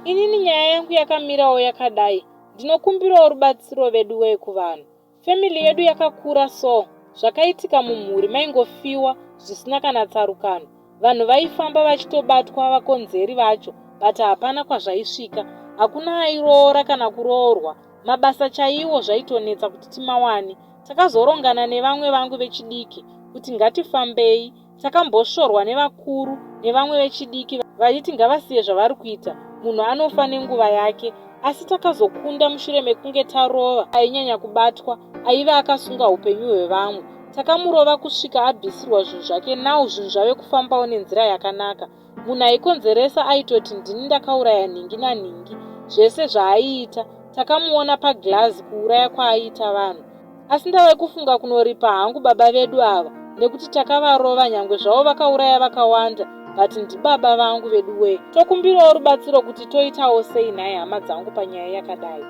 Inini nyaya yangu yakamirawo yakadai, ndinokumbirawo rubatsiro veduwee kuvanhu. Family yedu yakakura so zvakaitika mumhuri maingofiwa zvisina kana tsarukano. Vanhu vaifamba vachitobatwa vakonzeri vacho but hapana kwazvaisvika. Hakuna airoora kana kuroorwa. Mabasa chaiwo zvaitonetsa kuti timawane. Takazorongana nevamwe vangu vechidiki kuti ngatifambei. Takambosvorwa nevakuru nevamwe vechidiki vaiti ngavasiye zvavari kuita, munhu anofa nenguva yake. Asi takazokunda mushure mekunge tarova ainyanya kubatwa aive akasunga upenyu hwevamwe. Takamurova kusvika abvisirwa zvinhu zvake now zvinhu zvave kufambawo nenzira yakanaka. Munhu aikonzeresa aitoti ndini ndakauraya nhingi nanhingi. Zvese zvaaiita takamuona paglazi kuuraya kwaaiita vanhu. Asi ndave kufunga kunoripa hangu baba vedu ava nekuti takavarova nyangwe zvavo vakauraya vakawanda but ndibaba vangu veduwee. Tokumbirawo rubatsiro kuti toitawo sei nhai hama dzangu panyaya yakadai.